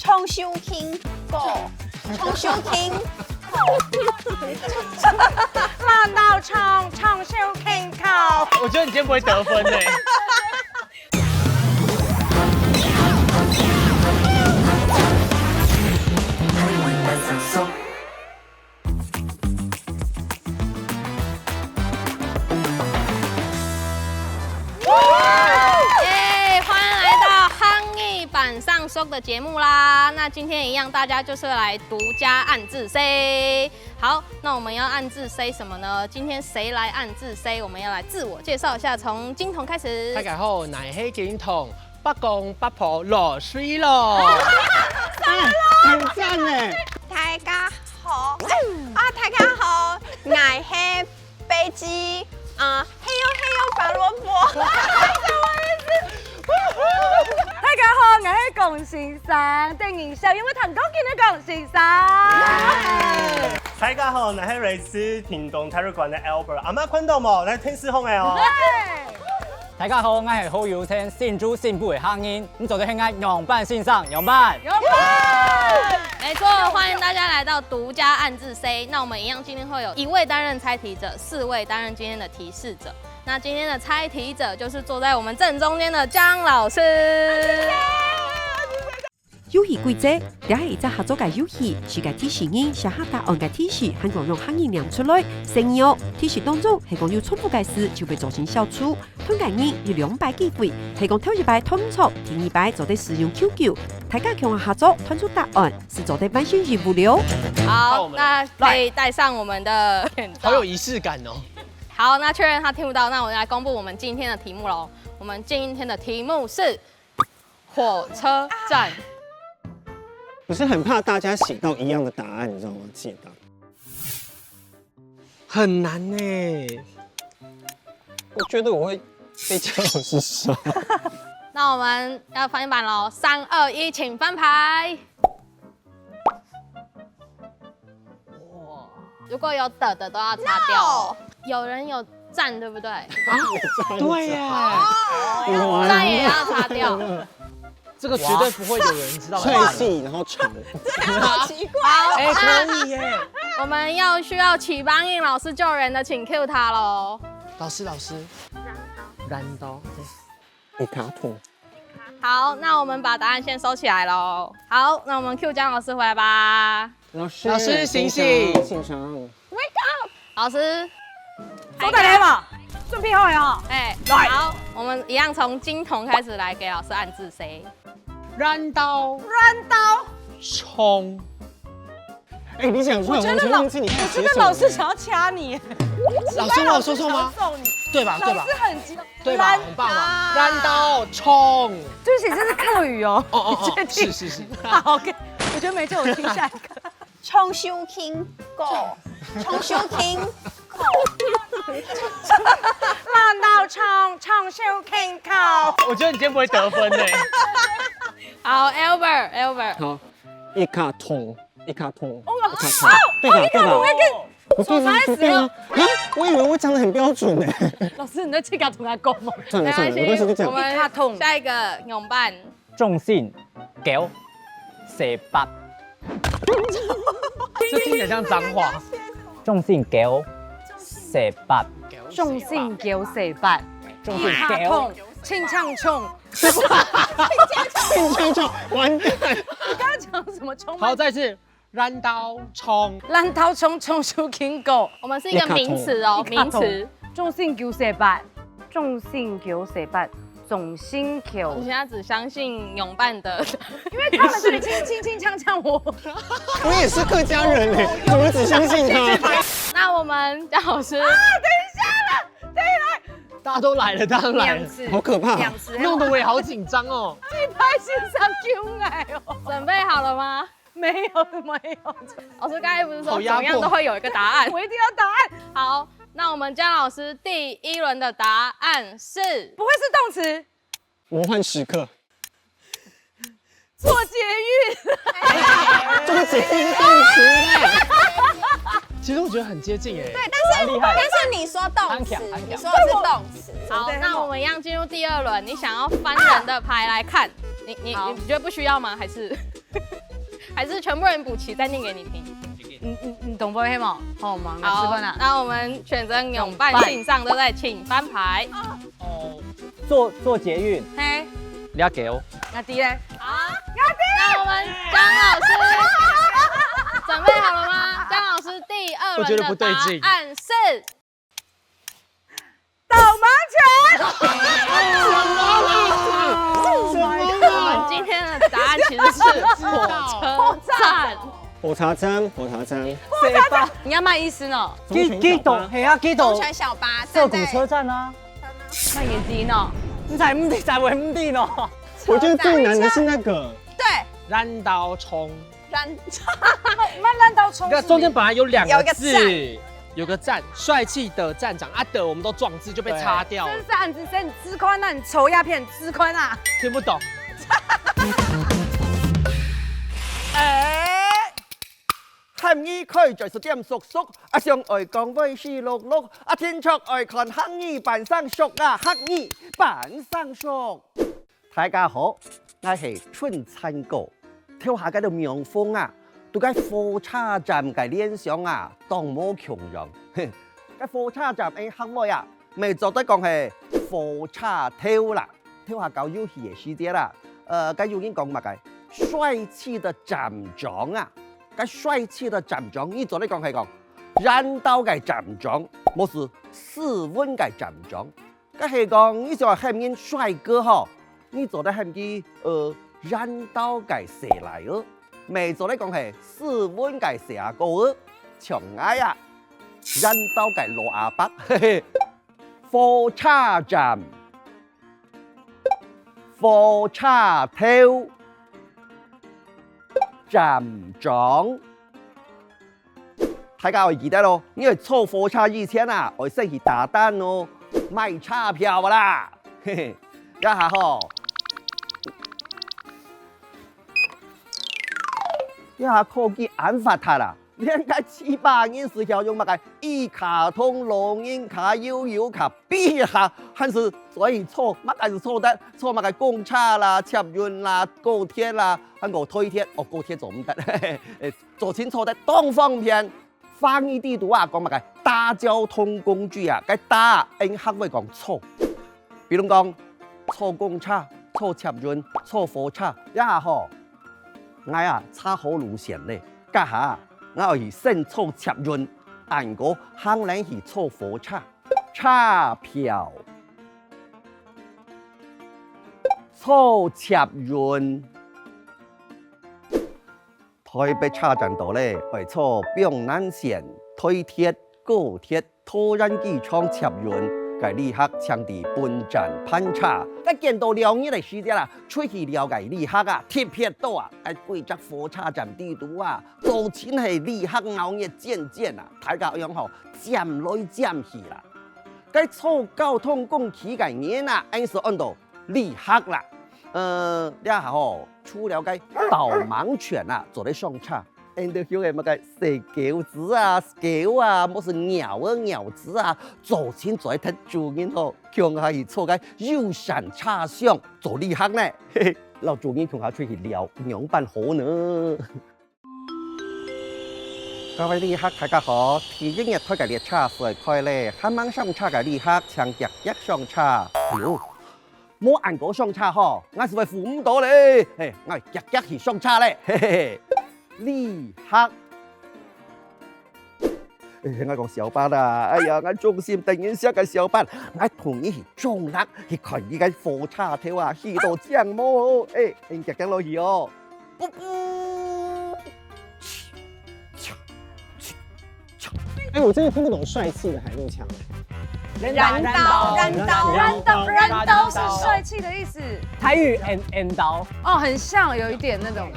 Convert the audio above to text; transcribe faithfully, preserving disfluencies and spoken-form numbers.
唱首情歌，唱首情歌，爛到唱，唱首情歌。我觉得你今天不会得分呢。耶，欢迎来到客语板上说的节目啦。那今天一样，大家就是来独家暗自say。好，那我们要暗自say什么呢？今天谁来暗自say？我们要来自我介绍一下，从金童开始。大家好，𠊎係金童，八公八婆老水咯。哎，很赞哎。大家好，啊，大家好，𠊎係飞机，啊，嘿呦嘿呦拔萝卜。什么意思？大家好，我是龚先生，等一下因为弹钢琴的龚先生。大家好，我是来自屏东体育馆的 Albert，阿妈看到冇？来天使红的哦。大家好，我是好友天，姓朱姓布的客人，你做得喊我仰般先生，仰般。没错，欢迎大家来到独家暗自say。那我们一样今天会有一位担任猜题者，四位担任今天的提示者。那今天的猜题者就是坐在我们正中间的江老师。游戏规则，這係一隻合作个遊戲，世界提示人寫下答案个提示，還講用客語唸出來。細義哦，提示當中係講有重複个字就會造成消除。 同个人有兩擺機會，係講頭一擺彈毋著，第二擺做得使用Q Q。大家共下合作，彈出答案，就做得完成任務了。好，那可以帶上我们的剪刀。好有仪式感哦。好，那确认他听不到，那我们来公布我们今天的题目喽。我们今天的题目是火车站。我是很怕大家写到一样的答案，你知道吗？解答。 很难呢。我觉得我会被江老师杀。那我们要翻白板喽，三二一，请翻牌。哇，如果有的的都要擦掉哦。有人有赞，对不对？对耶，赞也要擦掉。这个绝对不会有人知道。帅气，然后长。好奇怪。哎，可以耶。我们要需要齐邦印老师救人的，请Q他喽。老师，老师。蓝刀。一卡通。好，那我们把答案先收起来喽。好，那我们Q江老师回来吧。老师，老师，醒醒。请上。Wake up！老师，收得了吗？准备好了哈。哎，来。好，我们一样从金童开始来给老师暗示谁。蓝刀。蓝刀。冲。哎，你讲出来，我觉得老，我完全忘记你刚才我觉得老师想要掐你。老师，我有说错吗？对吧？对吧？老师很激动。对吧？很棒吧？蓝刀冲。对不起，这是客语哦。哦哦哦，你确定？是是是。好，OK，我觉得没救，我听下一个。唱首情歌，唱首情歌。烂到唱，唱首情歌。我觉得你今天不会得分呢。好，Albert，Albert。好，一卡通，一卡通，哦，一卡通，对吧？对吧？我跟不对啊，不对啊！啊，我以为我讲的很标准呢。老师，你在这个同他讲吗？算了算了，没关系，就这样。我们下一个仰般？中性狗，蛇八。这听起来像脏话。中性狗，蛇八。中性狗蛇八。中性狗。痛，清唱冲。清唱冲，完蛋！你刚刚讲什么冲？好，再一次。 烂头虫。烂头虫，虫树苹果。我们是一个名词哦，一卡通。名词。中性狗蛇八，中性狗蛇八，中性狗。我现在只相信永伴的，因为他们是亲亲亲亲像像我。我也是客家人哎，怎么只相信他？那我们江老师啊，等一下了，等一下，大家都来了，大家都来了，两次，好可怕，两次，弄得我也好紧张哦。这一拍是上救爱哦。准备好了吗？ 没有没有，老师刚才不是说怎么样都会有一个答案？我一定要答案。好，那我们江老师第一轮的答案是，不会是动词？魔幻时刻。坐捷运。坐捷运是动词啦。其实我觉得很接近哎。对，但是但是你说动词，你说的是动词。好，那我们一样进入第二轮，你想要翻人的牌来看，你你你觉得不需要吗？还是？還是全部人補齊再念給你聽？你你你懂不會嗎？好，我們來試看啊。好，那我們選擇仰般欣賞，對不對？請翻牌。哦，坐坐捷運，嘿，了解哦。那第一嘞？好，那我們江老師準備好了嗎？江老師第二輪的答案是。 導盲犬。我們今天的答案其實是火車站。火車站，火車站。你要賣醫生哦？幾幾多？係啊，幾多？忠犬小八，坐公車站啊。賣眼鏡哦？你才毋知，才會毋知呢。我覺得最難的是那個。對。爛刀蔥。爛，賣爛刀蔥是什麼意思？那中間本來有兩個字，有一個站。有個站，帥氣的站長啊，的我們都撞字就被擦掉了。真是恁仔細，你試看啊，你抽鴉片，你試看啊。聽不懂。哎，漢語開嘴是點叔叔，啊，上愛講話是碌碌，啊，定著愛看客語扮生熟啊，客語扮生熟。大家好，𠊎係春燦哥。頭下該兜網紅啊，對該火車站个聯想啊，當無共樣。該火車站个客話啊， 乜做得講係火車頭啦。頭下搞遊戲个時節啦，呃，該有人講麼个？帥氣的站長啊，該帥氣的站長，你做得講係講，爛刀个站長，無係斯文个站長。該係講，你想喊人帥哥吼，你做得喊佢，呃，爛刀个細倈仔。乜做得講係斯文个細阿哥仔，像𠊎啊，爛刀个老阿伯，嘿嘿。 火車站，火車頭，站長。大家愛記得哦，你愛坐火車以前啊，愛先去打單哦，買車票啦。嘿嘿，這下吼，這下科技恁發達啦， 連該七八年時曉用麼个一卡通、老人卡、悠遊卡，比一下，還係所以坐，麼个係坐得，坐麼个公車啦、捷運啦、高鐵啦，還過推鐵，哦，高鐵坐毋得，嘿嘿，誒，坐船坐得當方便。華語地圖啊，講麼个大交通工具啊，該大，𠊎客話講坐。 比如講，坐公車、坐捷運、坐火車，這下吼，𠊎啊，查好路線咧，這下𠊎愛去先坐捷運，恁過行等去坐火車。車票，坐捷運。 臺北車站到咧，愛坐板南線、臺鐵、高鐵、桃園機場捷運，該旅客請在本站盤車。該見到尞日个時節啊，出去尞个旅客啊，特別多啊！該歸隻火車站裡肚啊，早前係旅客鬧熱煎煎啊，大家樣吼，佔來佔去啦。該坐交通工具个人啊，𠊎係安到 旅客啦。呃，這下吼，除了該導盲犬啊，做得上車，𠊎兜還有該麼个細狗子啊、狗啊，無係鳥仔、鳥子啊，做得做得同主人吼，共下去坐該遊山車廂做旅客呢。嘿嘿，摎主人共下出去尞，仰般好呢？ 各位旅客，大家好！第一月臺个列車就開咧，還吂上車个旅客，請遽遽上車。哎喲，無恁過上車吼，𠊎就會赴毋著咧。嘿，𠊎遽遽去上車咧，嘿嘿嘿。旅客，哎，𠊎講小巴啦，哎呀，𠊎忠心等人惜个小巴，𠊎同你去中壢，去看佢个火車頭啊，去到靚無？哎，你遽遽落去哦。 噗噗。哎，我真的聽不懂帥氣的海陸腔。爛刀，爛刀，爛刀，爛刀是帥氣的意思。台語爛，爛刀。哦，很像，有一點那種。